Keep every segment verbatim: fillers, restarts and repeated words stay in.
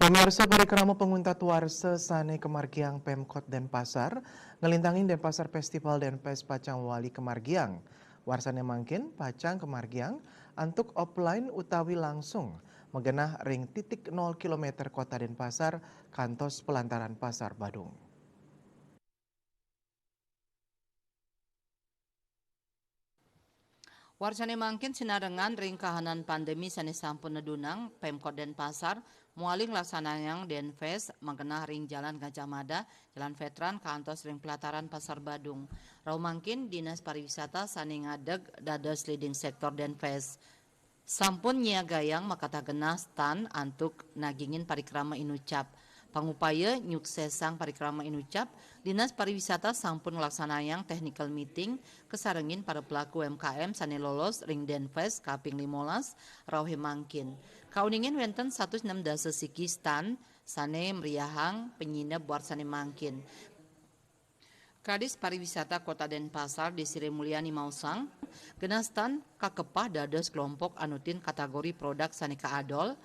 Pamirsa, parikrama panguntat warsa sané kamargiang Pemkot Denpasar, ngalintangin Denpasar Festival Denfest pacang wali kamargiang. Warsané mangkin pacang kamargiang antuk offline utawi langsung, magenah ring titik nol kilometer Kota Denpasar kantos pelataran Pasar Badung. Warsané mangkin, sinarengan ring kahanan pandemi sané sampun nedunang, Pemkot Denpasar mawali nglaksanayang Denfest magenah ring Jalan Gajah Mada, Jalan Veteran, kantos ring pelataran Pasar Badung. Rauh mangkin, Dinas Pariwisata sané ngadeg dados leading sektor Denfest sampun nyiagayang makatah genah stand antuk nagingin parikrama inucap. Pangupaya nyuksesang parikrama inucap, Dinas Pariwisata sampun nglaksanayang technical meeting kasarengin para pelaku U M K M sané lolos ring Denfest kaping limolas rauhé mangkin. Kauningin wénten satus nem dasa siki stand sané mriahang panyineb warsané mangkin. Kadis Pariwisata Kota Denpasar, Desi Sri Mulyani maosang, genah stand kakepah dados kelompok anutin kategori produk sané kaadol,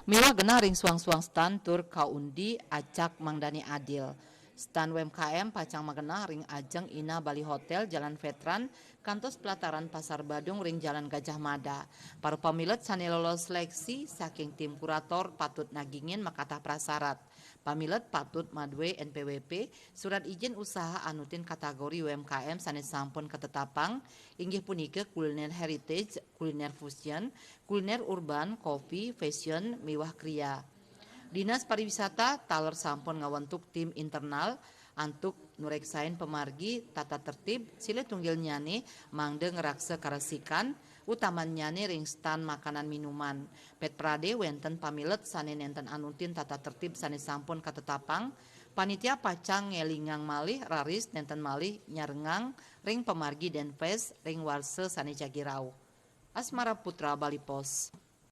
miwah genah ring suang-suang stand tur kaundi acak mangdané adil. Stand U M K M pacang magenah ring ajeng Inah Bali Hotel, Jalan Veteran, kantos pelataran Pasar Badung ring Jalan Gajah Mada. Para pamilet sané lolos seleksi saking tim kurator patut nagingin makatah prasarat. Pamilet patut madué N P W P, surat ijin usaha anutin kategori U M K M sané sampun katetapang, inggih punika kuliner heritage, kuliner fusion, kuliner urban, kopi, fashion, miwah kria. Dinas Pariwisata taler sampun ngawentuk tim internal antuk nureksain pamargi tata tertib silih tunggilnyané mangda ngraksa karesikan, utamannyané ring stand makanan minuman. Pét pradé wénten pamilet sané nénten anutin tata tertib sané sampun katetapang, panitia pacang ngélingang malih raris nénten malih nyarengang ring pamargi Denfest ring warsa sané jagi rauh. Asmara Putra, Bali Post.